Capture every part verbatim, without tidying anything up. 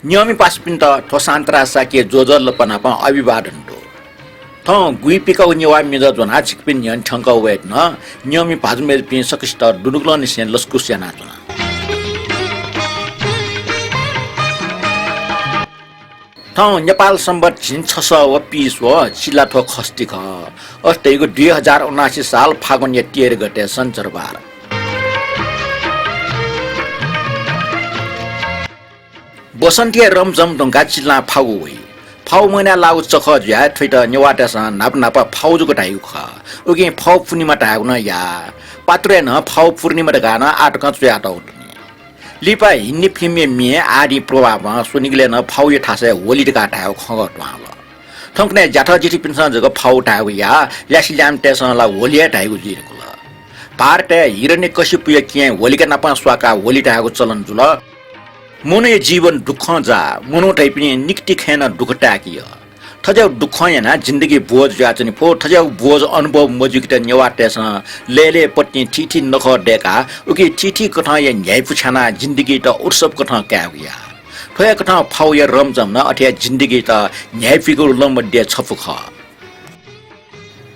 न्यंमि पासापिन्त थ्व सान्तरा शाक्य ज्वजलपा नाप अभिवादन दु। थौं गुइपिकागु नेवाः मिजं ज्वनाः छिकपिनि न्ह्यःने थ्यंकः वयेधुन। न्यंमि भाजु मय्जुपिं सकसित दुनुगलंनिसें लसकुस यानाच्वना। थौं नेपाल संवत् झिंछसः व पीस व चिला थ्व खष्ठी खः। अथे धइगु दुई हजार उनासी साल फागुनया तेह्र गते सनिचरबार। वसन्तया रमझम धुंकाः चिलां फागु वइ। फागु महिनाय् लाःगु चखः जुयाः थ्वइत नेवाःतय्सं न्हापा न्हापा फागु जक धाइगु खः। उकिं फागु पूर्णिमा धायेगु नं याः। पात्रोय् नं फागु पूर्णिमा धकाः नं आःतकं च्वयातःगु दु नि। लिपा हिन्दी फिल्मया म्ये आदिं प्रभावं स्वनिगलय् नं फागुया थासय् होली धकाः धायेगु खँग्वः दुहां वल। थौंकन्हय् ज्याथ जिथिपिन्सं जक फागु धायेगु याः, ल्यासे ल्याय्म्हतय्सं ला होली हे धाइगु जुइ धुंकल। भारतय् हिरण्यकशिपुया केहेँ होलिका नाप स्वाकाः होली धायेगु चलन जुल। मनूया जीवन दुःखं जाः, मनू धइपिनि निकतिनि खँय् नं दुःख ताय्के यः। थज्याःगु दुःखं यानाः जिन्दगी बोझ जुयाच्वने फु। थज्याःगु बोझ अनुभव मजुइकेत नेवाःतय्सं लय्‌लय्‌पतिं थीथी नखः दय्काः उकी थीथी कथंया न्ह्याइपु छ्यानाः जिन्दगीत उत्सव कथं कायेगु याः। थ्व हे कथं फागुया रमझम नं अथे हे जिन्दगीत न्ह्याइपुइगु लँ मध्ये छपु खः।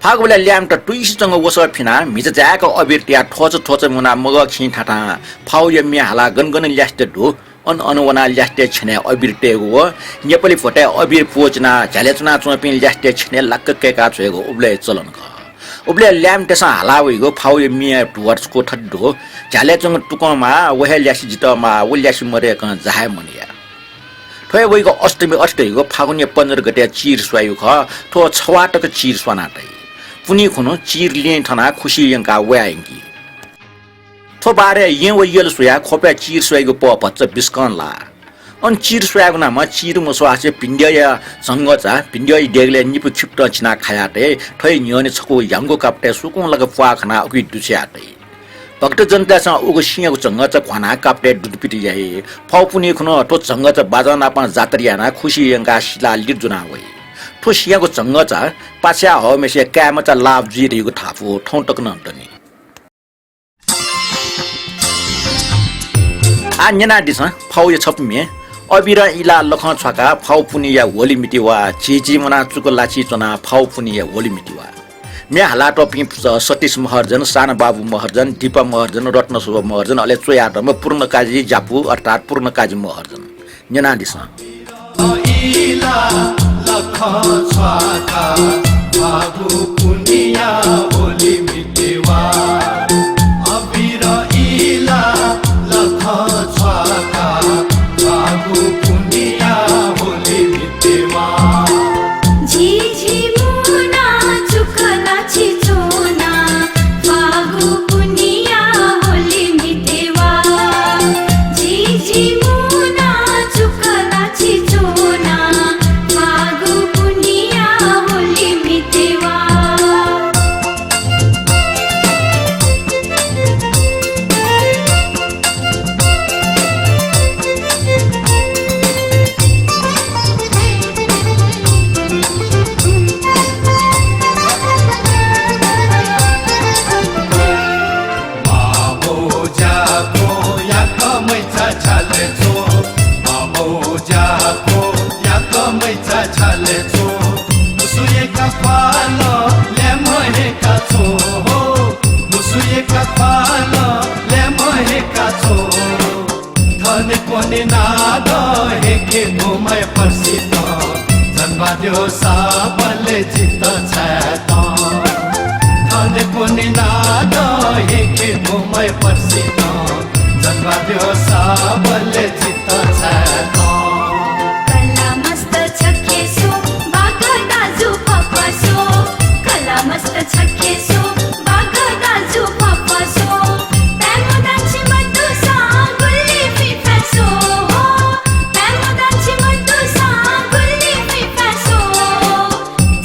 फागुबलय् ल्याय्म्हत तुइसे च्वंगु वसः फिनाः म्हिचा जाय्क अबिर तयाः थ्वःचा थ्वःचा मुनाः मगः खिं थाथां फागुया म्ये हालाः गन गन ल्यासेत दु, अन अन वनाः ल्यासेतय् छ्यनय् अबिर तयेगु व नेपाली भ्वताय् अबिर प्वःचिनाः झ्यालय् च्वनाच्वंपिं ल्यासेतय् छ्यनय् लाक्क कय्काः छ्वयेगु उबलय् चलन खः। उबलय् ल्याय्म्हतय्सं हालाः वइगु फागुया म्येया धुवाः छकू थथे दु, झ्यालय् च्वंगु तुकं माः, व हे ल्यासे जितः माः, व ल्यासे मदय्कं जा हे मनया। थ्व हे वइगु अष्टमी अथे धइगु फागुनया पन्ध्र गते चिर स्वाइगु खः। थ्व छवाः तक चिर स्वानातइ। पुन्हि खुन्हु चिर लिं थनाः खुसि यंकाः वया यंकी। थ्व बारय् येँ व यल स्वयाः ख्वपय् चिर स्वाइगु पह भचा बिस्कं लाः। अन चिर स्वायेगु नामं चिर मस्वासे भिंद्यःया झंगःचा, भिंद्यःया देगलय् निपु खिपतं चिनाः खायातइ। थ्वया न्ह्यःने छकू ह्याउँगु कापतय् सुकुं लाक प्वाः खनाः उकी दुछ्यातइ। भक्तजनतय्सं उगु सिँयागु झंगःचा घ्वानाः कापतय् दुतुपित याइ। फागु पुन्हि खुन्हु थ्व झंगःचा बाजं नाप जात्रा यानाः खुसि यंकाः सिलाः लित ज्वनाः वइ। थ्व सिँयागु झंगःचा पाछ्याः हःम्हेसिया काय्‌मचा लाभ जुइ धइगु धापू थौं तक नं दनि। आः न्यनादिसँ, फागुया छपु म्ये। अबिरं इलाः लखं छ्वाकाः फागु पुन्हिया होली मिति वा। झिझि मुनाः चुक लाछि च्वनाः फागु पुन्हिया होली मिति वा। म्ये हालातःपिं सतीश महर्जन, सानबाबु महर्जन, दीपा महर्जन, रत्नशोभा महर्जन, अले च्वयातःम्ह पूर्णकाजी ज्यापु अर्थात् पूर्णकाजी महर्जन। न्यनादिसँ। इलाः लखं छ्वाकाः फागु पुन्हिया होली मिति वा। अबिरं इलाः लखं छ्वाकाः फागु पुन्हिया होली मिति वा। झिझि मुनाः चुक लाछि च्वनाः फागु पुन्हिया होली मिति वा। झिझि मुनाः चुक लाछि च्वनाः फागु पुन्हिया होली मिति वा। मामो ज्यापु याकःमैचा छ्याले च्वँ, मामो ज्यापु याकःमैचा छ्याले च्वँ। मुसुया कपालं ल्याय्म्ह हेका च्वँ हो, मुसुया कपालं ल्याय्म्ह हेका च्वँ। थन क्वने नादँ हेके घुमय् पर्सित, जन्माद्यः साबलय् चित्त छाय्‌त। थन क्वने नादँ हेके घुमय् पर्सित, जन्माद्यः साबलय् चित्त छाय्‌त। कला मस्त छखे सु, बागः दाजु फफा सु, कला मस्त छखे सु, बागः दाजु फफा सु, प्यामु दाछि मदुसां गुलि फिफा सु हो, प्यामु दाछि मदुसां गुलि फिफा सु।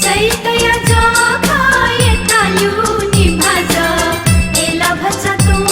चैतया जःखः यताल्यू निभाजः, एला भचा तुं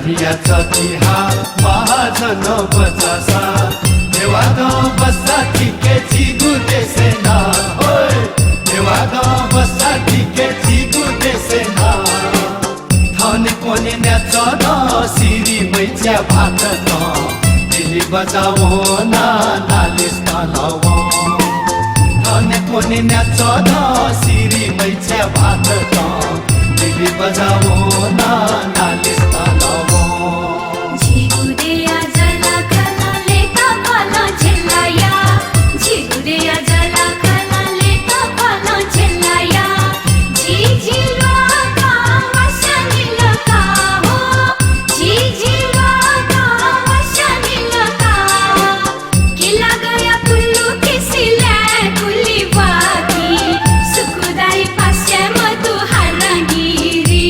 मिया चतिहा महाजन बचासा, नेवादँ बस्सा थिके झीगु देशय् ना। ओइ, नेवादँ बस्सा थिके झीगु देशय् ना। थने कोने न्याचः दँ सिरि मैच्या भात दँ, दिल्ली बजावं ना नालिस तलवं। थने कोने न्याचः दँ सिरि मैच्या भात दँ, दिल्ली बजावं ना नालिस तलवं। झीगु देया जलाखलं लेत फलं झेलाया, झीगु देया जलाखलं लेत फलं झेलाया। झी झी ल्वाः का वास्या निल का हो, झी झी ल्वाः का वास्या निल का। किलागया पुलु किसिले कुलिवाकी, सुकुदाई पास्या मधु हारागिरी।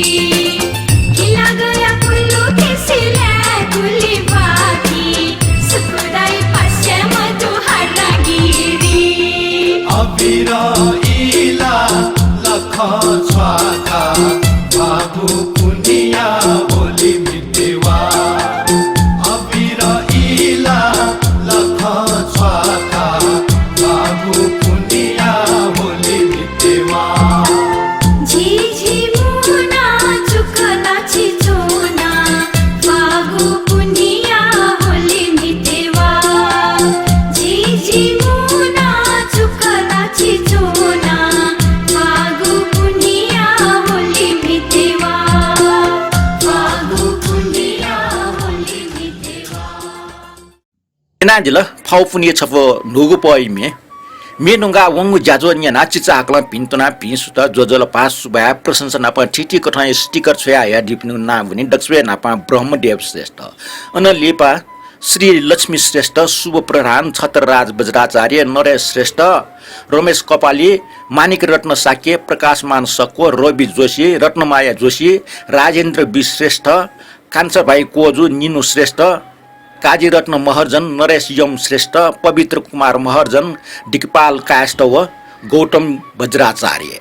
किलागया पुलु किसिले कुलिवाकी, सुकुदाई पास्या मधु हारागिरी। अबिर इला लख छ्वाका, बाबु पुनिया होली मितेवा। अबिर इला लख छ्वाका, बाबु पुनिया होली मितेवा। झी झी मुना चुकला चिचोना, बाबु पुनिया होली मितेवा। झी झी मुना चुकला चिचोना, बाबु पुनिया होली मितेवा। बाबु पुनिया होली मितेवा। न्यनादिल, फागु पुन्हिया छपु न्हूगु पहःया म्ये। म्ये न्वंकाः वंगु ज्याझ्वः न्यनाः चिचाहाकलं भिंतुनाः भिं सुत ज्वजलपा, सुभाय्, प्रशंसा नाप थीथी कथंया sticker छ्वयाहयादीपिनिगु नां वनी दक्वसिबय् न्हापां ब्रह्मदेव श्रेष्ठ। अनं लिपा श्री लक्ष्मी श्रेष्ठ, शुभ प्रधान, छत्रराज वज्राचार्य, नरेश श्रेष्ठ, रमेश कपाली, माणिक रत्न शाक्य, प्रकाशमान सक्व, रवि जोशी, रत्नमाया जोशी, राजेन्द्र बी श्रेष्ठ, कान्छा भाइ कोजु, निनु श्रेष्ठ, काजीरत्न महर्जन, नरेश यम श्रेष्ठ, पवित्र कुमार महर्जन, दिगपाल कायस्थ व गौतम वज्राचार्य।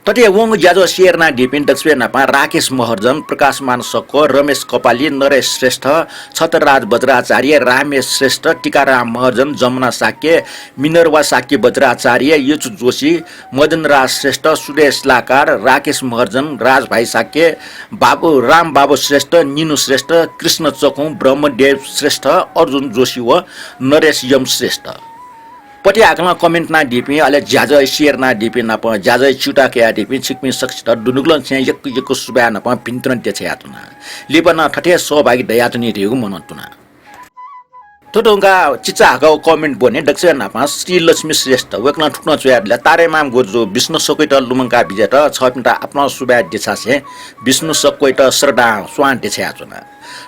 थथे वंगु ज्याझ्वः share यानादीपिं दक्वसिबय् न्हापां राकेश महर्जन, प्रकाशमान सक्व, रमेश कपाली, नरेश श्रेष्ठ, छत्रराज वज्राचार्य, रामेश श्रेष्ठ, टीकाराम महर्जन, जमुना शाक्य, मिनर्वा शाक्य वज्राचार्य, येचु जोशी, मदनराज श्रेष्ठ, सुरेश लाकार, राकेश महर्जन, राजभाइ शाक्य, बाबु, रामबाबु श्रेष्ठ, निनु श्रेष्ठ, कृष्ण चकुं, ब्रह्मदेव श्रेष्ठ, अर्जुन जोशी व नरेश यम श्रेष्ठ। पतिहाकलं comment यानादीपिं, अले ज्याझ्वः share यानादीपिं नाप ज्याझ्वः च्यूताः कयादीपिं छिकपिं सकसित दुनुगलं छेँ यक्व यक्व सुभाय् नाप भिंतुना देछाना यानाच्वना। लिपा नं थथे सहभागी दयाच्वनी धइगु मनंतुना। थ्व धुंकाः चिचाहाकःगु comment ब्वने दक्वसिबय् न्हापां श्री लक्ष्मी श्रेष्ठ, वय्कलं थुकथं च्वयादिल, तारेमाम गुरुजु, विष्णु सक्वयात लुमंकाः बिज्यात छःपिन्त आपालं सुभाय् देछासें विष्णु सक्वयात श्रद्धां स्वां देछायाच्वना।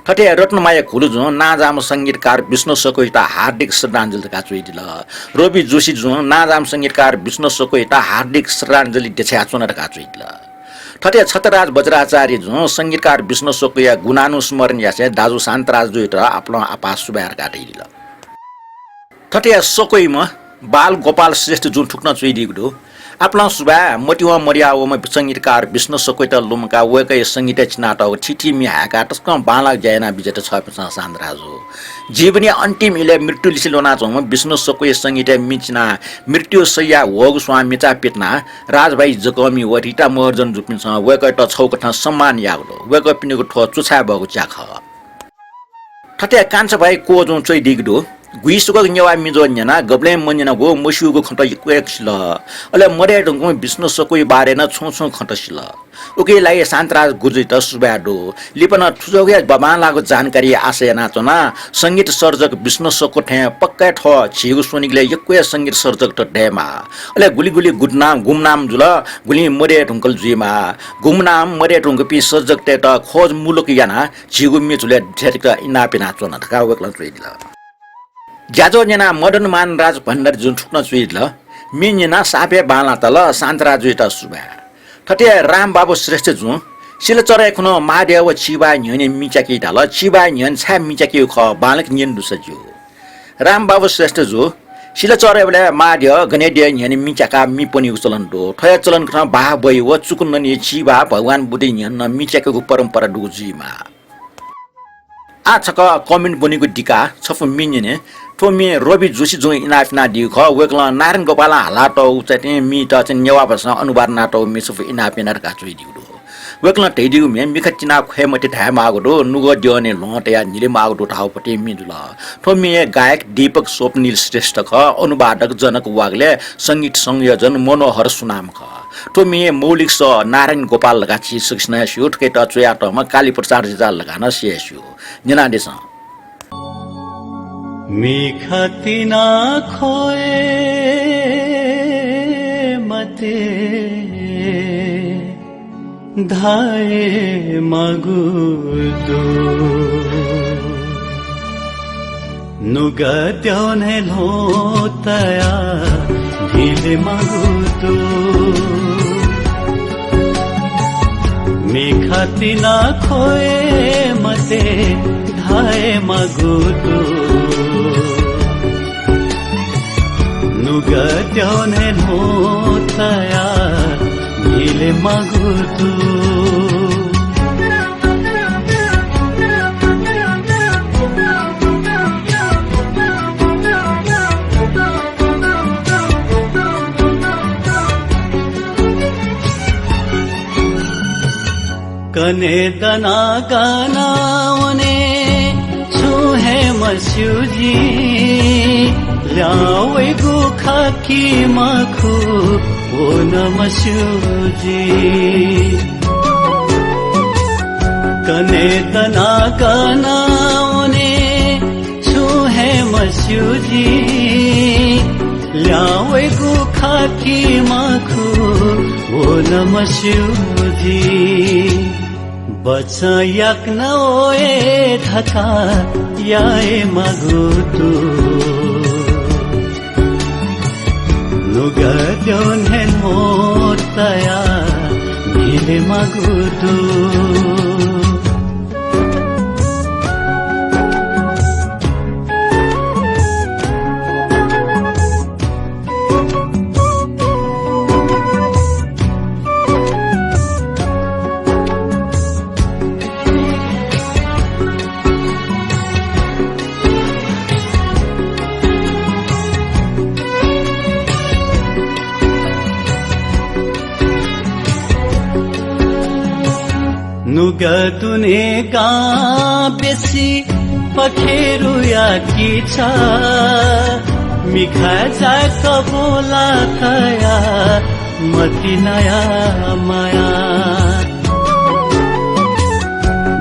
थथे रत्नमाया घुलुजुं नांजाःम्ह संगीतकार विष्णु सक्वयात हार्दिक श्रद्धाञ्जलि धकाः च्वयादिल। रवि जोशीजुं नांजाःम्ह संगीतकार विष्णु सक्वयात हार्दिक श्रद्धाञ्जलि देछायाच्वना धकाः च्वयादिल। थथे छत्रराज वज्राचार्यजुं संगीतकार विष्णु सक्वया गुणानुस्मरण यासें दाजु शान्तराजजुयात आपालं आपाः सुभाय् धकाः धयादिल। थथे सक्वइम्ह बाल गोपाल श्रेष्ठजुं थुकथं च्वयादीगु दु। आपालं सुभाय्, मतिवं मदयावःम्ह संगीतकार विष्णु सक्वयात लुमंकाः वय्कःया संगीतय् चिनातःगु थीथी म्ये हाय्काः तसकं बांलाक ज्या यानाबिज्यात छःपिन्सं शान्तराजु। जीवनया अन्तिम इलय् मृत्युलिसे ल्वनाच्वंम्ह विष्णु सक्वया संगीतय् म्ये चिनाः मृत्युशय्याय् ह्वःगु स्वां मिचाय् पितिनाः राजभाइ जकःमि व रिता महर्जनजुपिन्सं वय्कःयात छगू कथं सम्मान याःगु दु। वय्कःपिनिगु थ्व च्वछाये बहःगु ज्या खः। थथे कान्छा भाइ कोजुं च्वयादीगु दु। गुइसुकक नेवाः मिजं न्यनाः गबलें मन्यनागु मस्यूगु खँत यक्व हे सिल। अले मदये धुंकूम्ह विष्णु सक्वया बारे नं छुं छुं खँत सिल। उकिया लागि शान्तराज गुरुजुयात सुभाय् दु। लिपा नं थुजःगुया बांलाःगु जानकारी आशा यानाच्वना। संगीत सर्जक विष्णु सक्व थें पक्का हे थ्व झीगु स्वनिगलय् यक्व हे संगीत सर्जकत दयेमाः। अले गुलि गुलि गुदनाम, गुमनाम जुल, गुलिं मदये धुंकल जुइमाः। गुमनाम मदये धुंकूपिं सर्जकतय्त खोज मुलुक यानाः झीगु म्ये झुलय् थ्यंकेत इनाप यानाच्वना धकाः वय्कलं च्वयादिल। ज्याझ्वः न्यनाः मदन मानराज भण्डारीजुं थुकथं च्वयादिल, म्ये न्यनाः साप हे बांलाः तल, शान्तराजजुयात सुभाय्। थथे रामबाबु श्रेष्ठजुं सिलाचह्रे खुन्हु महाद्यः व चिबाया न्ह्यःने मि च्याकी धाल, चिबाया न्ह्यःने छाय् मि च्याकीगु खः, बांलाक न्यने दुसा ज्यू। रामबाबु श्रेष्ठजु, सिलाचह्रेबलय् माःद्यः गनेद्यःया न्ह्यःने मि च्याकाः मि प्वनीगु चलन दु। थ्वया चलन कथं बाहाः ब्वइ व चुकुन्ननी चिबाः भगवान बुद्धया न्ह्यःने नं मि च्याकेगु परम्परा दुगु जुइमाः। आः छकः comment ब्वनीगु दिकाः छपु मि न्यने। थ्व मि रवि जोशी जुं इनाप यानादीगु खः। वय्कलं नारायण गोपालं हालातःगु चाहिँ मि त चाहिँ नेवाः भाषां अनुवाद यानातःगु मि छपु इनाप याना धकाः च्वयादीगु दु। वय्कलं धयादीगु म्ये मिखा तिनाः ख्वये मते धायेमाःगु दु, नुगः द्यःने ल्वहं तयाः न्हिले माःगु दु धाःगु पतिं मि जुल। थ्व म्ये गायक दीपक स्वप्निल श्रेष्ठ खः, अनुवादक जनक वाग्ले, संगीत संयोजन मनोहर सुनाम खः। थ्व म्ये मौलिक सः नारायण गोपाल धकाः झी सकसिनं हे स्यू, थुकियात च्वयातःम्ह कालीप्रसाद रिजाल धकाः नं सि हे स्यू। न्यनादिसँ। मिखा तिनाः ख्वये मते धायेमाःगु दु। नुगः द्यःने ल्वहं तयाः न्हिलेमाःगु दु। मिखा तिनाः ख्वये मते धायेमाःगु दु। नुगः द्यःने ल्वहं तयाः न्हिलेमाःगु दु। कन्हय् दनाः गन वने छुं हे मस्यू जि। ल्याः वइगु खः कि मखु व नं मस्यू जि। कन्हय् दनाः गन वने छुं हे मस्यू जि। ल्याः वइगु खः कि मखु व नं मस्यू जि। बचं याकनं वये धकाः यायेमाःगु दु। नुगः द्यःने ल्वहं तयाः न्हिलेमाःगु दु। नुगः दुने गां बेसी पखेरुया किचा, मिखाय् जाय्क बोला तया मतिनाया माया।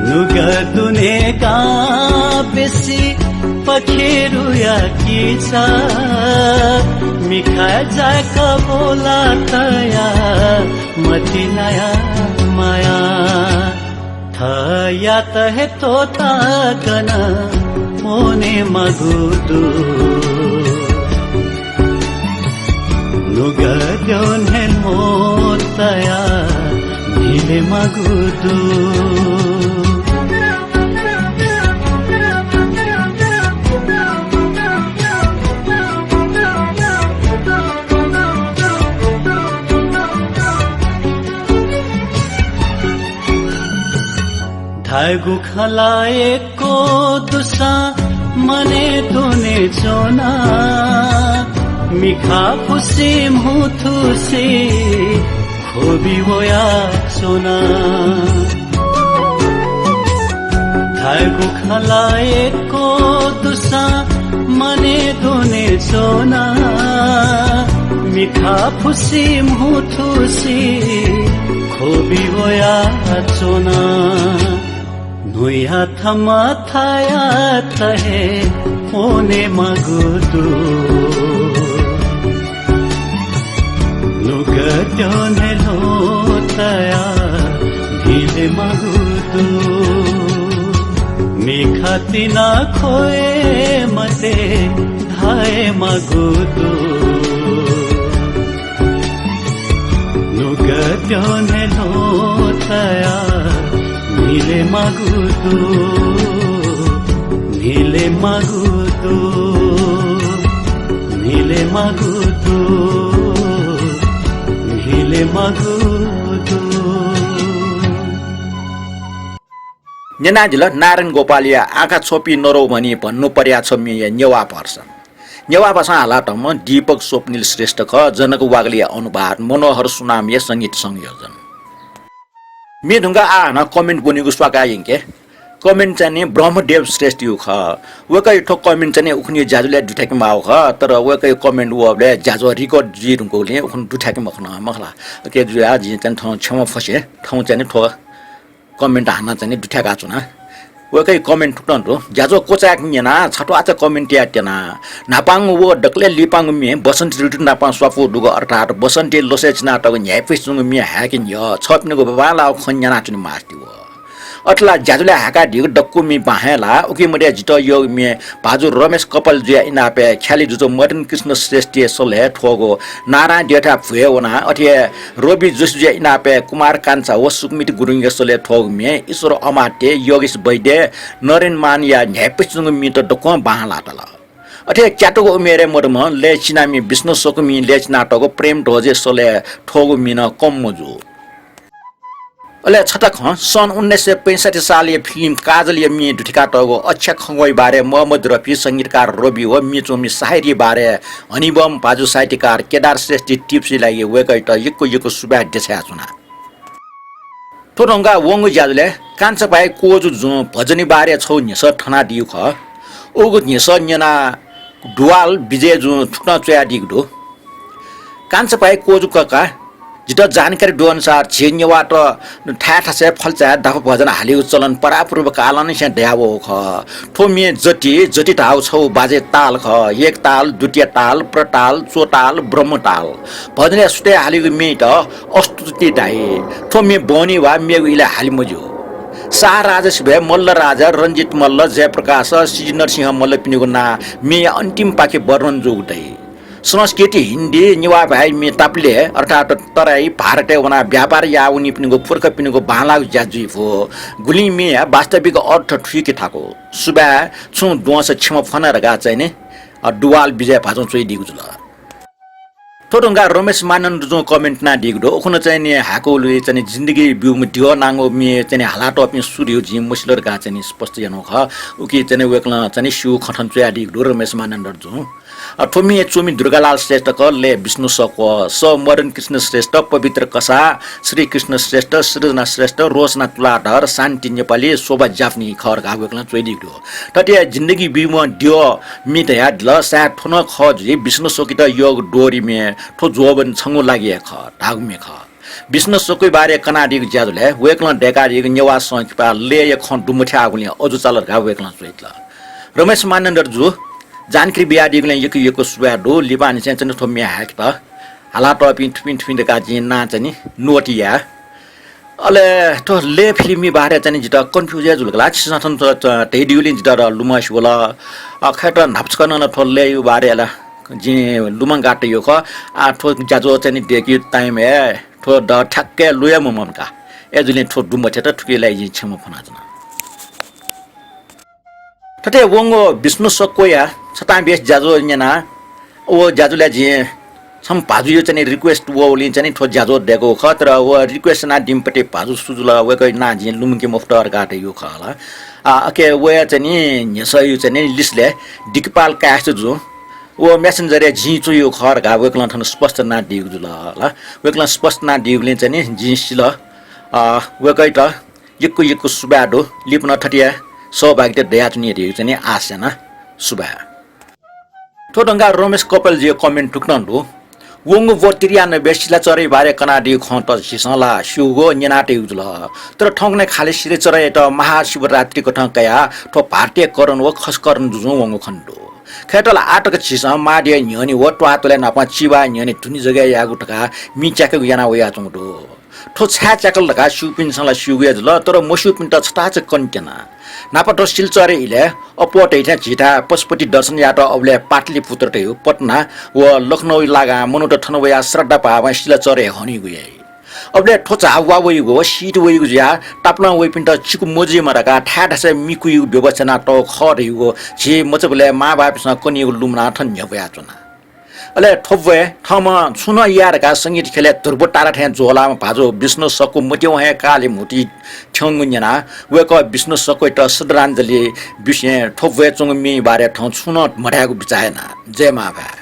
नुगः दुने गां बेसी पखेरुया किचा, मिखाय् जाय्क बोला तया मतिनाया माया। थःयात हे त्वःताकनं वनेमाःगु दु। नुगः द्यःने ल्वहं तयाः न्हिलेमाःगु दु। धायेगु खँ ला यक्व दुसां मनय् दुने च्वना। मिखा फुसि म्हुतुसि ख्वबि वयाच्वना। धायेगु खँ ला यक्व दुसां मनय् दुने च्वना। मिखा फुसि म्हुतुसि ख्वबि वयाच्वना। न्हुया थमथायात हे वनेमाःगु दु। नुगः द्यःने ल्वहं तयाः न्हिलेमाःगु दु। मिखा तिनाः ख्वये मते धायेमाःगु दु। नुगः द्यःने ल्वहं तयाः न्हिलेमाःगु दु। न्हिलेमाःगु दु। न्हिले न्यनादिल नारायण गोपालया आँखा छ्वपी नरौ भनी भन्नु पर्या छ म्येया नेवाः version। नेवाः भाषां हालातःम्ह दीपक स्वप्निल श्रेष्ठ खः जनक वाग्लेया अनुवाद, मनोहर सुनामया संगीत संयोजन। म्ये धुंकाः आः हानं comment ब्वनीगु स्वाकाः यंके। Comment चाहिँ नि ब्रह्मदेव श्रेष्ठयागु खः। वय्कःया थ्व comment चाहिँ नि उखुन्हु ज्याझ्वलय् दुथ्याकेमाःगु खः, तर वय्कःया comment वःबलय् ज्याझ्वः record जुइ धुंकूगुलिं उखुन्हु दुथ्याके मखन, मखला। OK जुयाः जिं चाहिँ थौं क्षमा फ्वसे, थौं चाहिँ नि थ्व comment हानं चाहिँ नि दुथ्याकाच्वना। वय्कःया comment थुकथं दु, ज्याझ्वः क्वचाय्क न्यना छत्वाःचा comment याये त्यना। न्हापांगु व दकलय् लिपांगु म्ये बसन्त ऋतु नाप स्वापू दुगु अर्थात् बसन्तया लसय् चिनातःगु न्ह्याइपुसे च्वंगु म्ये हाय्के न्ह्यः छःपिनिगु बांलाःगु खँ न्यनाच्वने मास्ति वः। अथे ला ज्याझ्वलय् हाय्कादीगु दक्व म्ये बां हे ला उकी मध्ये जितः यःगु म्ये भाजु रमेश कपाल जुया इनापय् ख्यालि जुजु मदन कृष्ण श्रेष्ठया सलय् थ्वःगु नारायण देवथाय् भ्वय् वनाः अथे हे रवि जोशी जुया इनापय् कुमार कान्छा व सुकमित गुरुङया सलय् थ्वःगु म्ये ईश्वर अमात्य, योगेश वैद्य, नरेन मानया न्ह्याइपुसे च्वंगु म्येत दक्वं बांलातल। अथे हे क्यातुगु उमेरय् मदुम्ह लय् चिनामि विष्णु स्वकुमिं लय् चिनातःगु प्रेम ध्वजया सलय् थ्वःगु म्ये नं कम मजू। अले छता खँ, सन् उन्नाइस सय पैंसठ्ठी सालया फिल्म काजलया म्ये दुथ्याकातःगु अक्षय खंग्वाया बारे मोहम्मद रफी, संगीतकार रवि व म्ये च्वमि साहिरया बारे हनिबम भाजु साहित्यकार केदार श्रेष्ठया tips-या लागि वय्कःयात यक्व यक्व सुभाय् देछायाच्वना। थ्व धुंकाः वंगु ज्याझ्वलय् कान्छापाय् क्वजु जुं भजनया बारे छगू न्ह्यसः थनादीगु खः। उगु न्ह्यसः न्यनाः दुवाल विजय जुं थुकथं च्वयादीगु दु। कान्छापाय् क्वजु कका, जितः जानकारी दुअनुसार झी नेवाःत थाय् थासय् फल्चाय् दाफा भजन हालेगु चलन परापूर्व कालंनिसें दयावःगु खः। थ्व म्ये जति, जति धाःगु छगू बाजय् ताल खः। एक ताल, द्वितीय ताल, प्रताल, चोताल, ब्रह्मताल। भजनय् सुथय् हालेगु म्येयात अस्तुति धाइ। थ्व म्ये बहनी वा मेगु इलय् हाले मज्यू। शाह राजा सिबय् मल्ल राजा, रञ्जित मल्ल, जयप्रकाश, सिजनरसिंह मल्लपिनिगु नां म्येया अन्तिमपाखे वर्णन जूगु दइ। संस्कृत, हिन्दी, नेवाः भाय् म्ये तापालय् अर्थात् तराई भारतय् वनाः व्यापार याः वनीपिनिगु पुर्खापिनिगु बांलाःगु ज्या जुइफु। गुलिं म्येया वास्तविक अर्थ थुइके थाकु। सुभाय्, छुं द्वंसा क्षमा फ्वना धकाः चाहिँ नि, अ, दुवाल विजय भाजुं च्वयादीगु जुल। थ्व धुंकाः रमेश मानन्धर जुं comment यानादीगु दु। उखुन्हु चाहिँ नि हाय्कूगुलिं चाहिँ नि जिन्दगी ब्यूम्ह द्यः नांगु म्ये चाहिँ नि हालातःपिं सु धइगु जिं मसिल धकाः चाहिँ नि स्पष्ट यानागु खः। उकी चाहिँ नि वय्कलं चाहिँ नि स्यूगु खँ थन च्वयादीगु दु रमेश मानन्धर जुं। अ, थ्व म्ये च्वमि दुर्गालाल श्रेष्ठ खः, लय् विष्णु सक्व, सः मदन कृष्ण श्रेष्ठ, पवित्र कसाः, श्रीकृष्ण श्रेष्ठ, सृजना श्रेष्ठ, रोशना तुलाधर, शान्ति नेपाली, शोभा जापानी खः धकाः वय्कलं च्वयादीगु दु। थथे जिन्दगी ब्यूम्ह द्यः म्ये धयादिल, सायद थ्व नं खः जुइ, विष्णु सक्वयात यःगु दोहोरी म्ये थ्व ज्वःबन छंगु लागि हे खः, धाःगु म्ये खः। विष्णु सक्वया बारे कनादीगु ज्याझ्वलय् वय्कलं दय्कादीगु नेवाः संकिपा लय्‌या खँ दुमथ्याःगुलिं अजू चाल धकाः वय्कलं च्वयादिल। रमेश मानन्धर जु, जानकारी बियादीगुलिं यक्व यक्व सुभाय् दु। लिपांनिसें चाहिँ नि थ्व म्ये हाय्केत हालातःपिं थुपिं थुपिं धकाः जिं नां चाहिँ नि note याये। अले थ्व लय् फिल्मया बारे चाहिँ नि जितः confuse हे जुल का ला, छिसं थन च-, च-, धयादीगुलिं जितः लुमंसे वल। अ, खय्‌त न्हापा छकः नं थ्व लय्‌या बारे ला जिं लुमंकातयागु खः। आः थ्व ज्याझ्वः चाहिँ नि दय्केगु time हे थ्व द ठ्याक्कै लुया ममंका। अय्‌जूगुलिं थ्व दुमथ्यात, थुकिया लागि जिं क्षमा फ्वनाच्वना। थथे वंगु विष्णु सक्वया छतां बेस ज्याझ्वः न्यनाः व ज्याझ्वलय् जिं छम्ह भाजुया चाहिँ नि request वःगुलिं चाहिँ नि थ्व ज्याझ्वः दय्कागु खः, तर व request यानादीम्ह पति भाजु सु जुल, वय्‌कःया नां जिं लुमंके मफुत धकाः धयागु खः ला। आ, OK, वया चाहिँ नि न्ह्यसःया चाहिँ नि list-लय् दिगपाल कायस्थ जुं व Messenger-य् जिं च्वयागु खः धकाः वय्‌कलं थन स्पष्ट यानादीगु जुल ला। वय्‌कलं स्पष्ट यानादीगुलिं चाहिँ नि जिं सिल। अ, वय्‌कःयात यक्व यक्व सुभाय् दु। लिपा नं थथे हे सहभागिता दयाच्वनी धइगु चाहिँ नि आशा याना। सुभाय्। थ्व धुंकाः रमेश कपालजुया comment थुकथं दु। वंगु वर्ष त्रियानब्बे सिलाचह्रेया बारे कनादीगु खँ त झीसं ला स्यूगु न्यनातयागु जुल। तर थौंकन्हय् खालि सिलाचह्रेयात महाशिवरात्रि कथं कयाः थ्व भारतीयकरण व खसकरण जुजुं वंगु खनेदु। खय्‌त ला आः तक झीसं महाद्यःया न्ह्यःने व त्वाःतलय् नापं चिबाया न्ह्यःने धुने जगय् यायेगु धकाः मि च्याकेगु याना वयाच्वंगु दु। थ्व छाय् च्याकल धकाः स्यूपिन्सं ला स्यूगु हे जुल, तर मस्यूपिन्त छताःचा कने त्यना। न्हापा थ्व सिलाचह्रे इलय् अप्वः धइथें झीथाय् पशुपति दर्शन यायेत अबलय् पाटलिपुत्र धइगु पटना व लखनऊ लागां मनूत थन वयाः श्रद्धा भावं सिलाचह्रे हनीगु याइ। अबलय् थ्व झा वा वइगु व शीत वइगु जुयाः तापालं वइपिन्त चिकु मजुइमा धकाः थाय् थासय् मि कुइगु व्यवस्था यानातःगु खः धइगु झी मचाबलय् मांबौपिन्सं कनीगु लुमनाः थन न्ह्यब्वयाच्वना। अले थ्व ब्वय् थःम्हं छुं नं याये धकाः संगीत ख्यलय् ध्रुव तारा थें ज्वःलाःम्ह भाजु विष्णु सक्व मत्यं हे कालय् म्हुतुइ थ्यंगु न्यनाः वय्कः विष्णु सक्वयात श्रद्धाञ्जलि बिसें थ्व ब्वय् च्वंगु म्येया बारे थौं छुं नं मधायेगु बिचाः याना। जय मांभाय्।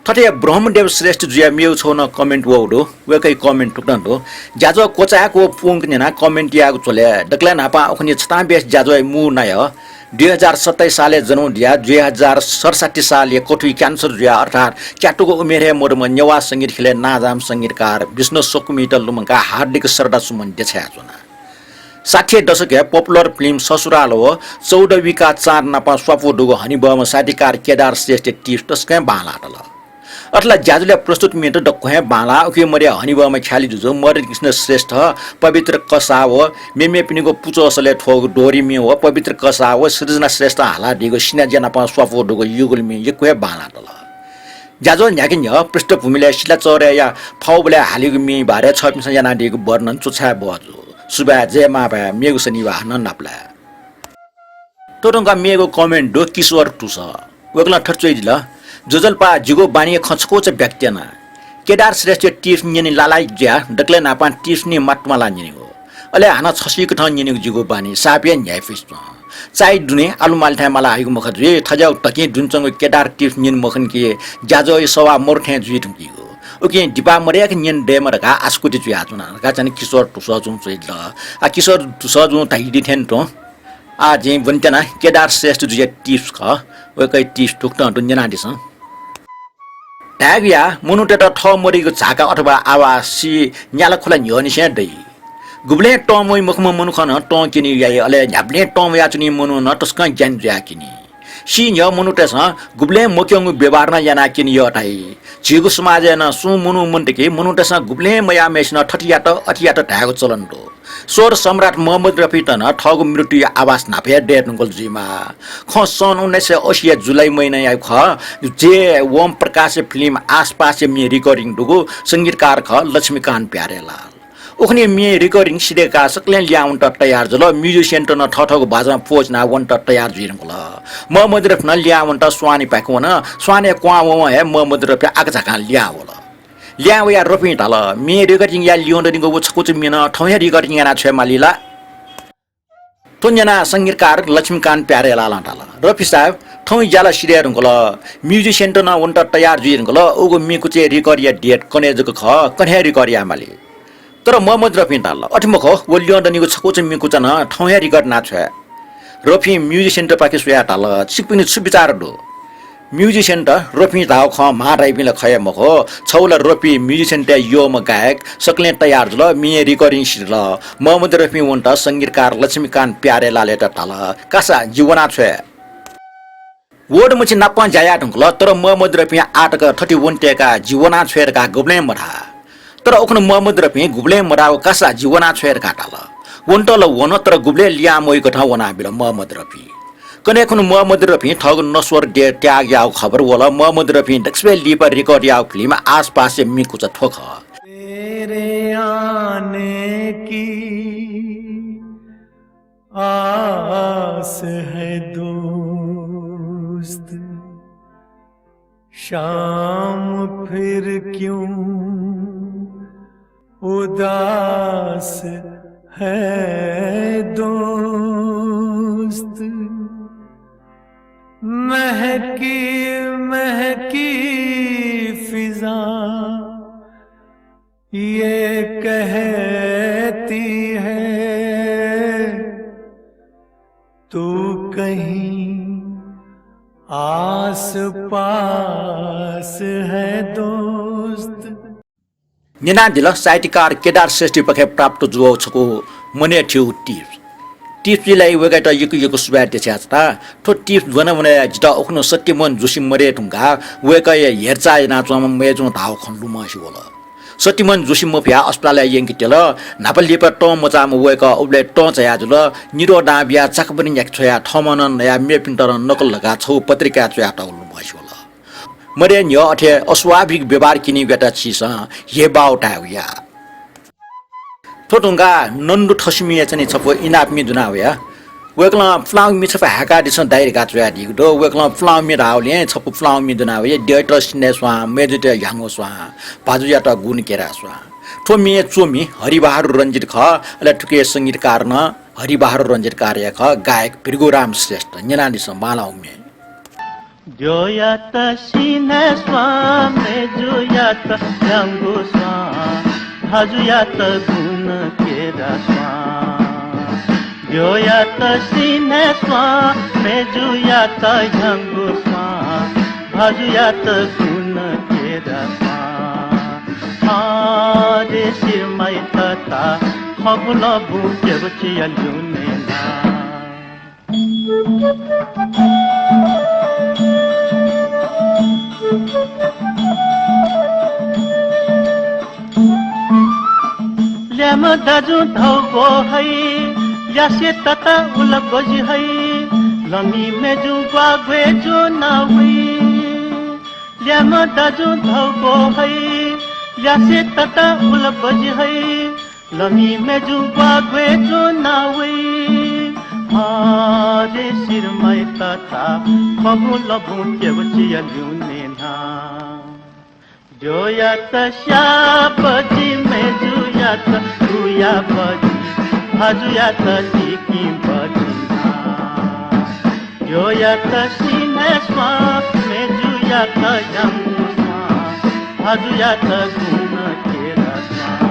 थथे ब्रह्मदेव श्रेष्ठ जुया मेगु छगू नं comment वःगु दु। वय्कःया comment थुकथं दु। ज्याझ्वः क्वचायेक व पूवंक न्यनाः comment याःगु झ्वलय् दकलय् न्हापां उखुन्हु छतां बेस ज्याझ्वःया मू नायः दुई हजार सत्ताइस सालय् जन्म जुयाः दुई हजार सतसट्ठी सालय् कथुइ cancer जुयाः अर्थात् च्यातुगु उमेर हे मदुम्ह नेवाः संगीत ख्यलय् नांजाःम्ह संगीतकार विष्णु सक्वमियात लुमंकाः हार्दिक श्रद्धा सुमन देछायाच्वना। साठी दशकय् popular film ससुराल व चौदहवीं का चाँद नाप स्वापू दुगु हनेबहःम्ह साहित्यकार केदार श्रेष्ठया tips तसकं बांलाः तल। अथे ला ज्याझ्वलय् प्रस्तुत म्येत दक्व हे बांलाः। उकी मध्ये हनेबहःम्ह ख्यालि जुजु मदन कृष्ण श्रेष्ठ, पवित्र कसाः व मेमेपिनिगु पुचःसलय् थ्वःगु डोरी म्ये व पवित्र कसाः व सृजना श्रेष्ठं हालादीगु सिनाज्या नाप स्वापू दुगु युगल म्ये यक्व हे बांलाः तल। ज्याझ्वः न्ह्याके न्ह्यः पृष्ठभूमिलय् सिलाचह्रेया फौबलय् हालीगु म्येया बारे छःपिन्सं यानादीगु वर्णन च्वछाये बहःजू। सुभाय्, जय मांभाय्, मेगु शनिबाः हानं नापलाये। थ्व धुंकाः मेगु comment दु किशोर तुस। वय्कलं थथे च्वयादिल, ज्वजलपा, जिगु बानीया खँ छकूचा ब्याकत्याना। केदार श्रेष्ठया tips न्यने लालाय् जुयाः दकलय् न्हापां tips नि मात्तुमाला न्यनेगु। अले हानं छसिकथं न्यनेगु जिगु बानी, साप हे न्ह्याइपुसे च्वं। चाय् दुने आलु माले थाय् माला हइगु मखु जुइ, थज्याःगु धकिं दुनेच्वंगु केदार tips न्यने मखन कि ज्याझ्वःया सवाः मरु थें जुइ धुंकीगु। उकिं दिपा मदय्क न्यने दयेमा धकाः आसकुति जुयाच्वना धकाः चाहिँ किशोर तुसजुं च्वयादिल। आ, किशोर तुसजुं धयादी थें तुं। आः जिं ब्वनेत्यना केदार श्रेष्ठ जुया tips खः। वय्कःया tips थुकथं दु, न्यनादिसँ। धायेगु या, मनूतय्त थः मदुइगु झाका अथवा आवाज सी न्यालाखुला न्ह्यःनिसें दइ। गुबलें तं वइ मखुम्ह मनुखं नं तं क्यने याइ, अले न्ह्याबलें तं वयाच्वनीम्ह मनुखं नं तसकं ज्ञानी जुयाः क्यनी। सी न्ह्यः मनूतय्सं गुबलें मक्यंगु व्यवहार नं यानाः क्यने यः धाइ। झीगु समाजय् नं सुं मनू मन्त कि मनूतय्सं गुबलें मयाःम्हय्सिनं थथे यात, अथे यात धायेगु चलन दु। स्वर सम्राट मोहम्मद रफीत नं थःगु मृत्युया आभास न्हापा हे दये धुंकल जुइमाः। खँ सन् उन्नाइस सय असी या जुलाई महिनाया खः। जे ओम प्रकाशया film आसपासया म्ये recording दुगु संगीतकार खः लक्ष्मीकान्त प्यारेलाल। उखुन्हु म्ये recording सिधय्काः सकलें लिहां वनेत तयार जुल। Musicianत नं थःथःगु बाजं पोज्यानाः वनेत तयार जुइ धुंकल। मोहम्मद रफी नं लिहां वनेत स्वानय्पाखे वन। स्वानय् क्वहां वंवं हे मोहम्मद रफी आकाझाकां लिहां वल। लिहां वयाः रफीं धाल, म्ये recording याये लिहां दनिगु व छकूचा म्ये नं थौं हे recording याना छ्वये माली ला? थ्व न्यनाः संगीतकार लक्ष्मीकान्त प्यारेलालं धाल, रफी साहेब, थौं ज्याला सिधये धुंकल। Musicianत नं वनेत तयार जुइ धुंकल। उगु म्ये कुचाया record या date कन्हय् जक खः, कन्हय् record याये माली। तर मोहम्मद रफीं धाल, अथे मखु, व लिहां दनिगु छकूचा म्ये कुचा नं थौं हे record याना छ्वये। रफीं musicianतपाखे स्वयाः धाल, छिकपिनि छु बिचाः दु? Musicianत रफीं धाःगु खँ म्हां धाइपिं ला खः हे मखु। छगू ला रफी musicianतय् यःम्ह गायक, सकलें तयार जुल, म्ये recording सिधल। मोहम्मद रफीं वनेत संगीतकार लक्ष्मीकान्त प्यारेलालयात धाल, कासा, जि वना छ्वये। वःदमछि नापं ज्या याये धुंकल, तर मोहम्मद रफीं आः तक थथे वने तय्काः जि वना छ्वये धकाः गुबलें मधाः। तर उखुन्हु मोहम्मद रफीं गुबलें मधाःगु, कासा, जि वना छ्वये धकाः धाल। वनेत ला वन, तर गुबलें लिहां मवइकथं वनाबिल मोहम्मद रफी। कन्हय् खुन्हु मोहम्मद रफीं थःगु नश्वर देह त्याग याःगु खबर वल। मोहम्मद रफीं दक्वसिबय् लिपा record याःगु film आसपासया म्ये कुचा थ्व खः। तेरे आने की आस है दोस्त, शाम फिर क्यों उदास है दोस्त। महकी महकी फिजा ये कहती है, तू कहीं आस पास है दोस्त। न्यनादिल साहित्यकार केदार श्रेष्ठपाखें प्राप्त जुयागु छकू मनय् थ्यूगु tips। Tips-या लागि वय्कःयात यक्व यक्व सुभाय् देछाये धुन। थ्व tips ब्वना ब्वना हे जितः उखुन्हु सत्यमोहन जोशी मदये धुंकाः वय्कःया हेरचाह यानाच्वंम्ह मय्जुं धाःगु खँ लुमंसे वल। सत्यमोहन जोशी मफयाः अस्पतालय् यंके त्यल। न्हापा लिपा तं मचाःम्ह वय्कः उबलय् तं झाया जुल। निद्वः दां बियाः चाकपनि न्ह्याके छ्वयाः थःम्हं नं नयाः मेपिन्त नं नकल धकाः छगू पत्रिकाय् च्वयातःगु लुमंसे वल। मदये न्ह्यः अथे अस्वाभाविक व्यवहार क्यनीगु यात छिसं हेबाः धायेगु या। थ्व धुंकाः नन्दु थसिमिया चाहिँ छपु इनाप म्ये दुना वया। वय्कलं पुलांगु मि छपु हाय्कादिसँ दाइ धकाः च्वयादीगु दु। वय्कलं पुलांगु मि धाःबलय् छपु पुलांगु मि दुना वइ, द्यःयात सिन्हय् स्वां, मय्जुयात ह्याउँगु स्वां, भाजुयात गुणकेरा स्वां। थ्व मिय् च्वमि हरिबहादुर रञ्जित खः, अले थुकिया संगीतकार नं हरिबहादुर रञ्जितकार हे खः, गायक भृगुराम श्रेष्ठ। न्यनादिसँ बांलाःगु म्ये। द्यःयात सिन्हय् स्वां, मय्जुयात ह्याउँगु स्वां, भाजुयात गुणकेरा स्वां। द्यःयात सिन्हय् स्वां, मय्जुयात ह्याउँगु स्वां, भाजुयात गुणकेरा स्वां। अरे सिरमाइ तता, खबुल बुँ केबचिया ल्यूने ना। ल्याय्म्ह दाजुं धौ ग्वः हइ, ल्यासे तता उल बजि हइ, लमि मय्जुं ग्वाः ग्वय् ज्वना वइ। ल्याय्म्ह दाजुं धौ ग्वः हइ, ल्यासे तता उल बजि हइ, लमि मय्जुं ग्वाः ग्वय् ज्वना वइ। अरे सिरमाइ तता, खबुल बुँ केबचिया ल्यूने ना। द्यःयात स्याः बजि, मय्जुयात खुया बजि, भाजुयात चिकिं बजि ना। द्यःयात सिन्हय् स्वां, मय्जुयात ह्याउँगु स्वां, भाजुयात गुणकेरा स्वां।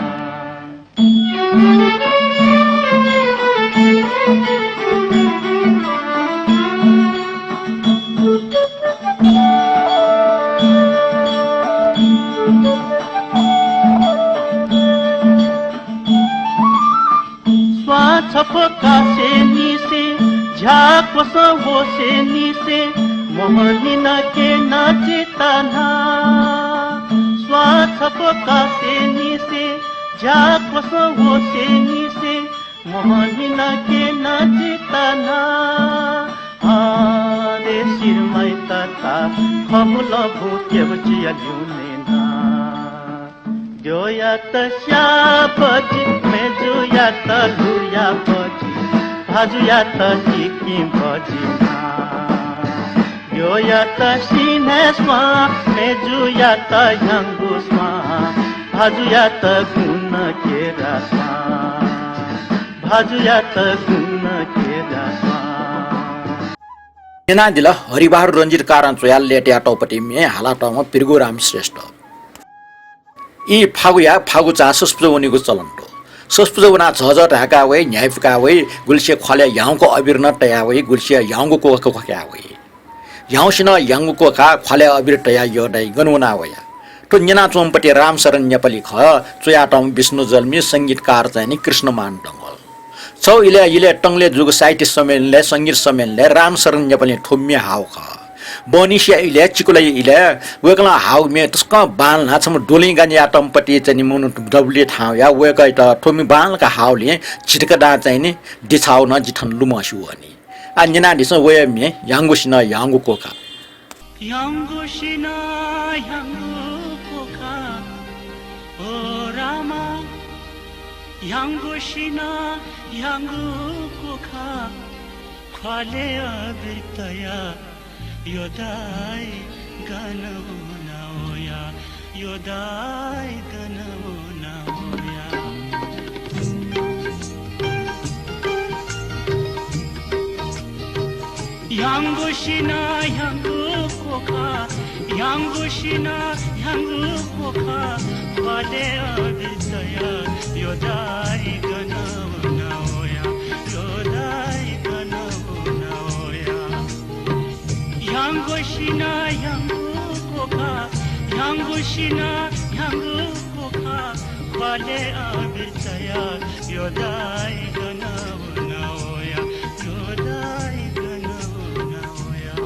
स्वां छपु कासे निसें, झ्याः क्वसं वसे निसें, मोहनी नं क्यन चिता ना। स्वां छपु कासे निसें, झ्याः क्वसं वसे निसें, मोहनी नं क्यन चिता ना। अरे सिरमाइ तता, खबुल बुँ केबचिया ल्यूने ना। द्यःयात स्याः बजि, मय्जुयात ल्हुया बजि, भाजुयात चिकिं बजि ना। द्यःयात सिन्हय् स्वां, मय्जुयात ह्याउँगु स्वां, भाजुयात गुणकेरा स्वां, भाजुयात गुणकेरा स्वां। न्यनादिल हरिबहादुर रञ्जितकारं च्वयाः लय्तयातःगु पति म्ये हालातःम्ह भृगुराम श्रेष्ठ। ई फागुया फागु चां ससपुजा वनीगु चलन दु। ससपुजा वनाः झःझः धाय्का वइ, न्ह्याइपुका वइ, गुलिसिया ख्वालय् ह्याउँगु अबिर नं तया वइ, गुलिसिया ह्याउँगु कोखा ख्वया वइ। ह्याउँसिनं ह्याउँगु कोखा ख्वालय् अबिर तयाः यःदाइ गन वना वया। थ्व न्यनाच्वंम्ह पति रामशरण नेपाली खः, च्वयातःम्ह विष्णु जल्मी, संगीतकार चाहिँ नि कृष्णमान डंगोल। छगू इलय्, इलय् तंगलय् जूगु साहित्य सम्मेलनय्, संगीत सम्मेलनय् रामशरण नेपालीं थ्व म्ये हाःगु खः। बहनिसिया इलय्, चिकुलाया इलय् वय्कलं हाःगु म्ये तसकं बांलानाः छम्ह दुलिं गान्यातम्ह पति चाहिँ नि मनू दबुलिइ थाहां वयाः वय्कःयात थ्व म्ये बांलाक हाःगुलिं झितिकदां चाहिँ नि दिछाःगु नं जि थन लुमंसे वःनि। आः न्यनादिसँ वया म्ये ह्याउँगुसिनं ह्याउँगु कोखा। ह्याउँगुसिनं ह्याउँगु कोखा, ओ रामा, ह्याउँगुसिनं ह्याउँगु कोखा, ख्वालय् अबिर तयाः यःदाइ गन वना वया, यःदाइ गन वना वया। ह्याउँगुसिनं ह्याउँगु कोखा, ह्याउँगुसिनं ह्याउँगु कोखा, ख्वालय् अबिर तयाः यःदाइ गन वना वया, यःदाइ गन वना वया। ह्याउँगुसिनं ह्याउँगु कोखा, ह्याउँगुसिनं ह्याउँगु कोखा, ख्वालय् अबिर तयाः यःदाइ गन वना वया, यःदाइ गन वना वया।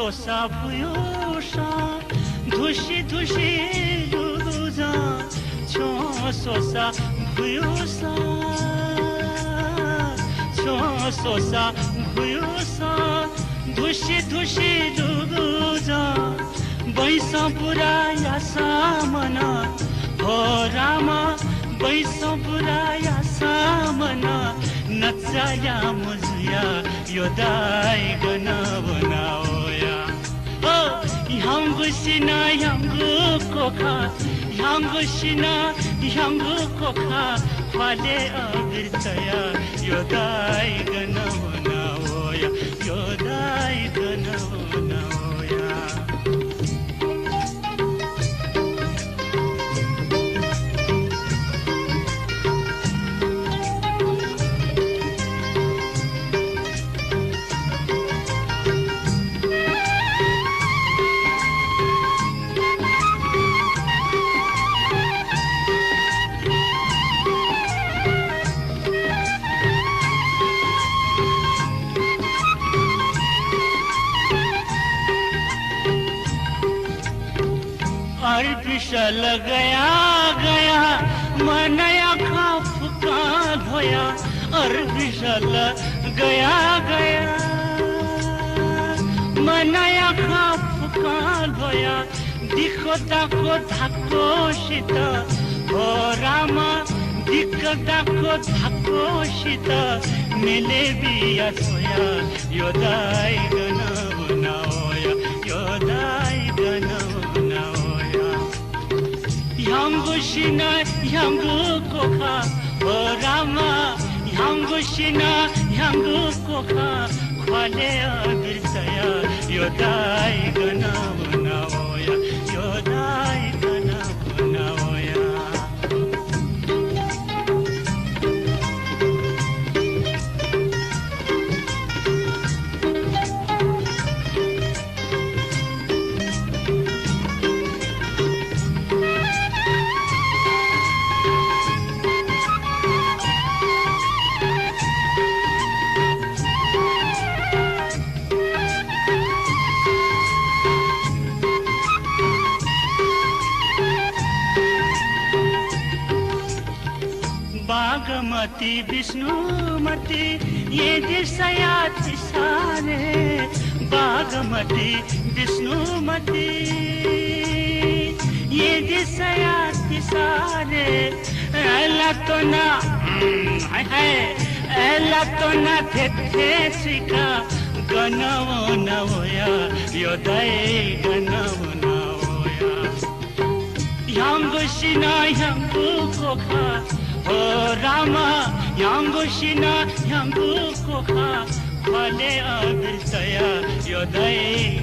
स्वसा भुयुसा धुसी धुसी लुजं, छ्यं स्वसा भुयुसा, छ्यं स्वसा भुयुसा धुसी धुसी लुजं, बैसं पुरा यासा मन, हो राम, बैसं पुरा यासा मन, नचाया मुजुया यो दाइ गन वनावया। ओ, ह्याउँगु सिना ह्याउँगु कोखा, ह्याउँगु सिना ह्याउँगु कोखा, ख्वाले अबिर तया यो दाइ गन वनावया, यो दाइ गन वनावया। अरबिसल गया गया, मनया खा फुक्कं ध्वया। अरबिसल गया गया, मनया खा फुक्कं ध्वया। दिक्क दाक्क धाक्क सित, हो राम, दिक्क दाक्क धाक्क सित, मेले बिया स्वया यो दाइ गन वनावया, यो दाइ गन वनावया। ह्याउँगु सिना ह्याउँगु कोखा, हो राम, ह्याउँगु सिना ह्याउँगु कोखा, ख्वाले अबिर तया यो दाइ गन वनावया, यो दाइ गन वनावया। बागमती विष्णुमती, ये दिशया तिसारे। बागमती विष्णुमती, ये दिशया तिसारे। अय्‌लात्वना, हाय हाय, अय्‌लात्वना थेथेसिका गन वनावया यो दाइ गन वनावया। ह्याउँगु सिना ह्याउँगु कोखा, हो राम, ह्याउँगु सिना ह्याउँगु कोखा, ख्वाले अबिर तया यो दाइ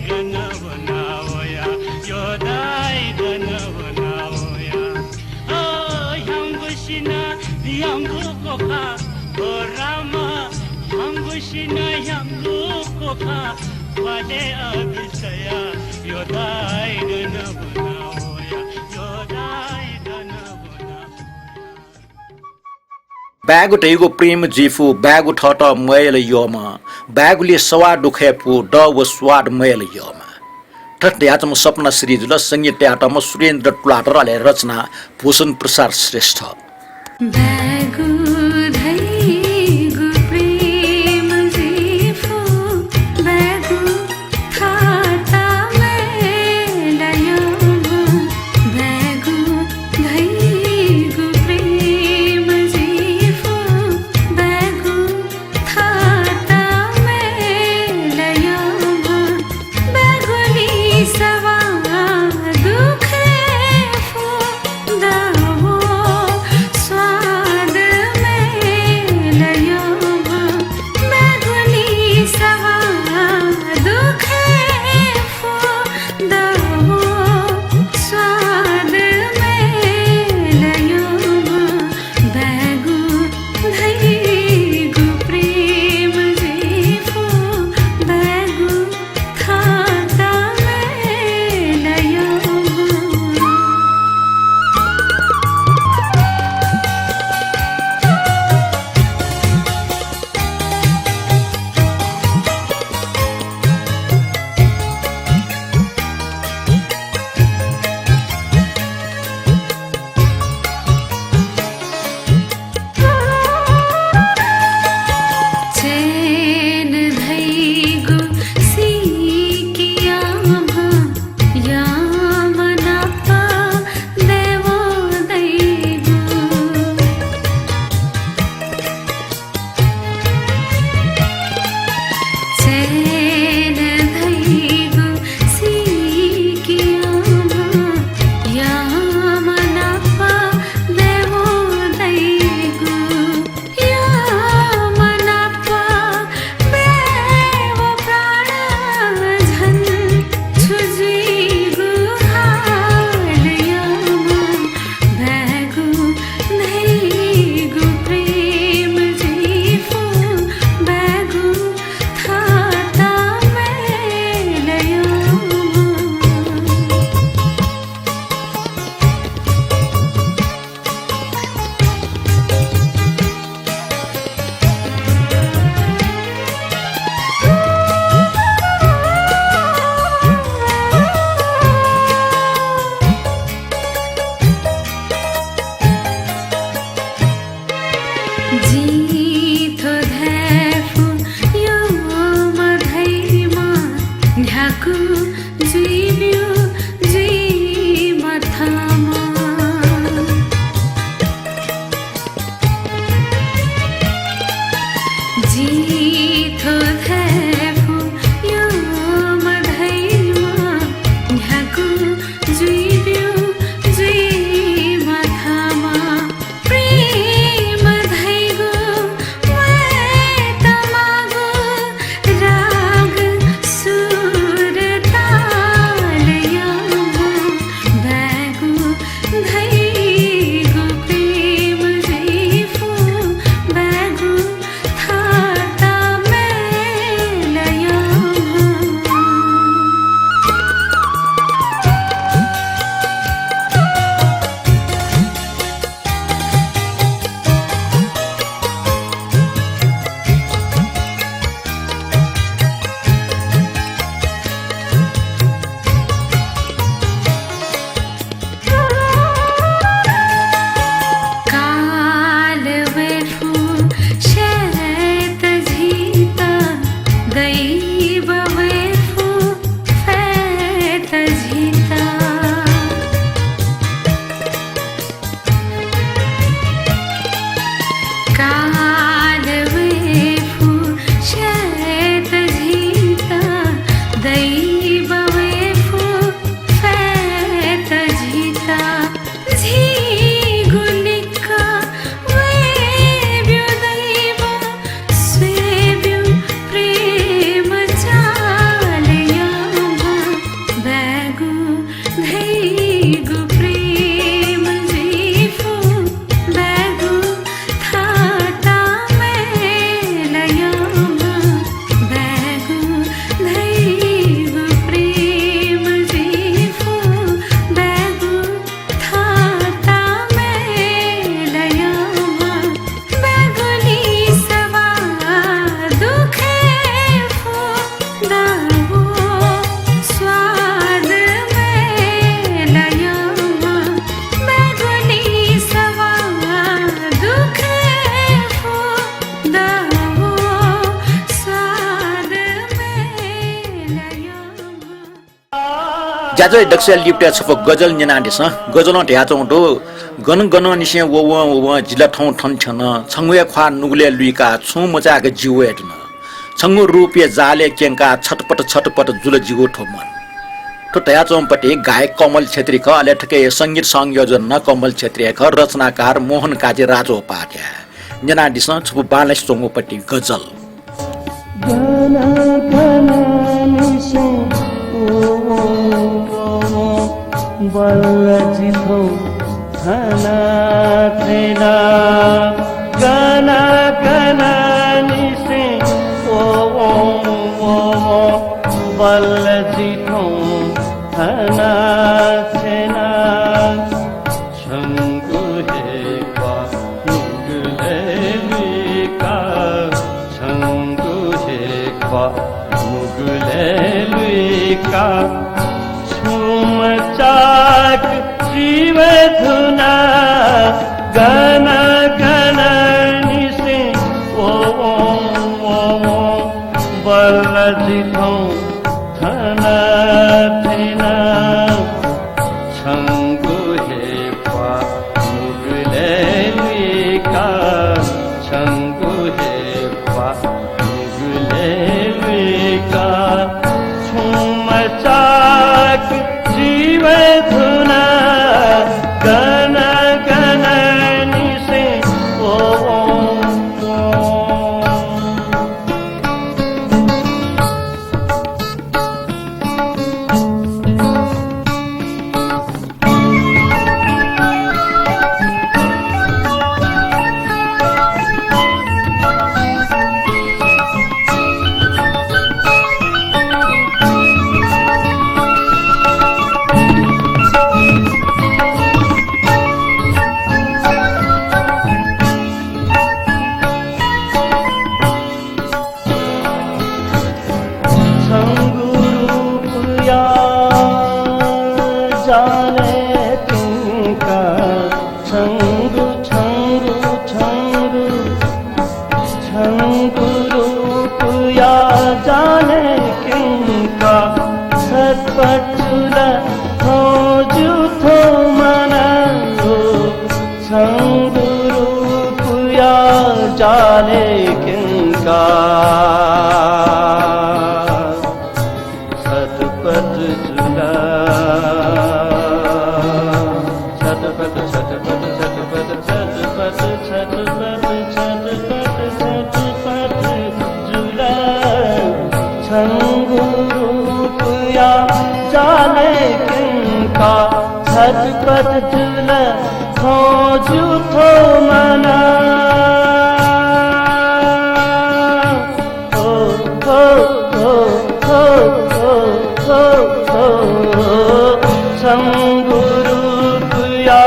गन वनावया, यो दाइ गन वनावया। ओ, ह्याउँगु सिना ह्याउँगु कोखा, हो राम, ह्याउँगु सिना ह्याउँगु कोखा, ख्वाले अबिर तया यो दाइ गन वनावया, यो दाइ गन वनावया। बाय्‌गु धइगु प्रेम जुइ फु, बाय्‌गु थःत मयल यःम्ह, बाय्‌गुलिइ सवाः दुःखय् पु, दः व स्वाद मयल यःम्ह। थथे धयाच्वंम्ह सपना सिरिजल संगीत तयातःम्ह सुरेन्द्र तुलाधरले रचना भूषण प्रसाद श्रेष्ठ। बाय्‌गु धइगु प्रेम जुइ फु, बाय्‌गु थःत मयल यःम्ह, बाय्‌गु धइगु प्रेम जुइ फु, बाय्‌गु थःत मयल यःम्ह, बाय्‌गुलिइ सवाः दुःखय् पु, दः व स्वाद जिं थ्व धाये फु, यःम्ह धइम्ह न्ह्यागु जुइब्यु जुइ मथम्ह। जिं थ्व धाये फु, यःम्ह धइम्ह न्ह्यागु जुइब्यु जुइ मथम्ह। प्रेम धइगु वय्‌त माःगु राग सुर तालयाम्ह बाय्‌गु धइगु प्रेम जुइ फु बाय्‌गु थःत मेलयाम्ह। काल वये फु स्यायेत झीत, दैव वये फु फयेत झीत। काल वये फु स्यायेत झीत, दैव वये फु फयेत झीत। झीगु लिक्क वयेब्यु दैवं स्वयेब्यु प्रेम चालयाम्ह बाय्‌गु धइगु प्रेम जुइ फु बाय्‌गु थःत मेलयाम्ह बाय्‌गु धइगु प्रेम जुइ फु बाय्‌गु थःत मेलयाम्ह। बाय्‌गुलिं सवाः दुःखय् फु दःगु स्वाद मेलयाम्ह। बाय्‌गुलिं सवाः दुःखय् फु दःगु स्वाद मेलयाम्ह। ज्याझ्वः दक्वसिया लिपतय् छपु गजल न्यनादिसँ। गजलं धयाच्वंगु दु, गन गनंनिसें ववं ववं जि ला थौं थन थ्यन। छंगु हे ख्वाः नुगलय् लुइकाः छुं मचाय्क जि वये धुन। छंगु रूपया जालय् क्यंकाः छटपट छटपट जुल जिगु थ्व मन। थ्व धयाच्वंपट्टि गायक कमल छेत्री खः, अले थुकिया संगीत संयोजन नं कमल छेत्री हे खः, रचनाकार मोहन काजी राजोपाध्याय। न्यनादिसँ छपु बांलासे च्वंगुपट्टि गजल। गन गन निसें ओ, ओ, ओ, ओ, बल्ल जि थौं थन थ्यन। गन गन निसें ओ, ओ, ओ, ओ, बल्ल जि थौं थन थ्यन। छंगु हे ख्वाः नुगलय् लुइकाः, छंगु हे ख्वाः नुगलय् लुइकाः, छुं मचाय्क जि वये धुन। गन गन निसें ओ, ओ, ओ, ओ, बल्ल जि थौं थन थ्यन। छंगु हे ख्वाः नुगलय् लुइकाः, छंगु हे ख्वाः नुगलय् लुइकाः, छुं मचाय्क जि वये धुन। गन गन निसें ओ, ओ, ओ। छंगु रूपया जालय् तिंकाः, छंगु, छंगु, छंगु छंगु रूपया जालय् क्यंका छटपट जुल थौं ज्यू थौं मना। छंगु रूपया जालय् क्यंका छटपट जुल। छटपट, छटपट, छटपट, छटपट, छटपट, छटपट, छटपट जुल। छंगु रूपया जालय् क्यंका छटपट जुल थौं ज्यू थौं मना। छंगु रूपया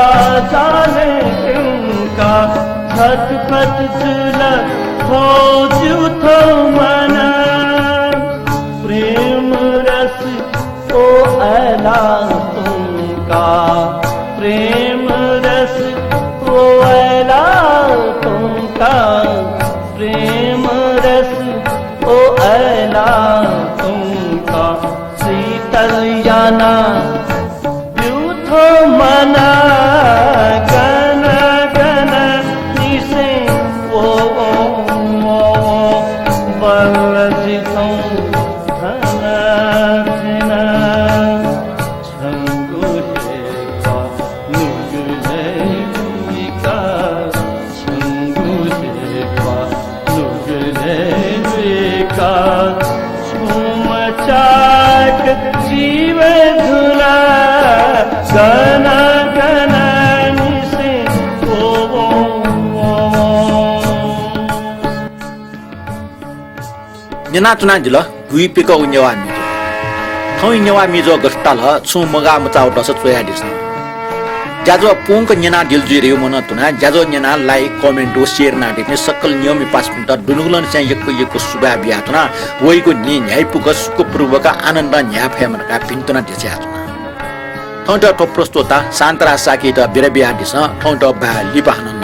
जालय् क्यंका छटपट जुल थौं ज्यू थौं मना। प्रेम रस ओ अय्‌लाः तुंका, प्रेम रस ओ अय्‌लाः तुंका, प्रेम रस ओ अय्‌लाः तुंका, शीतल याना ब्यू थौं मना। गन गन निसें ओ, ओ, ओ, ओ, बल्ल जि थौं थन थिना। छंगु हे ख्वाः नुगलय् जुइका, छंगु हे ख्वाः नुगलय् जुइका, छुं मचाक जीवय् धुना। गन गन निसें ओ, ओ, ओ, ओ। न्यनाच्वनादिल गुइपिकःगु नेवाः म्हिगः। थौंया नेवाः म्हिगः गथे ताल, छुं मगाः मचाःगु दस च्वयादिसँ। ज्याझ्वः पूवंक न्यनादिल जुइ धइगु मनंतुना ज्याझ्वः न्यनाः like, comment व share यानादीपिं सकल नियममि पासापिन्त दुनुगलंनिसें यक्व यक्व सुभाय् बियाच्वना। वइगु न्हि न्ह्याइपुक सुखपूर्वक आनन्दं न्ह्याये फयेमा धकाः भिंतुना देछानाच्वना। थौंयात थ्व प्रस्तोता शान्तराज शाक्ययात बिदा बियादिसँ। थौंयात बाय्, लिपा हानं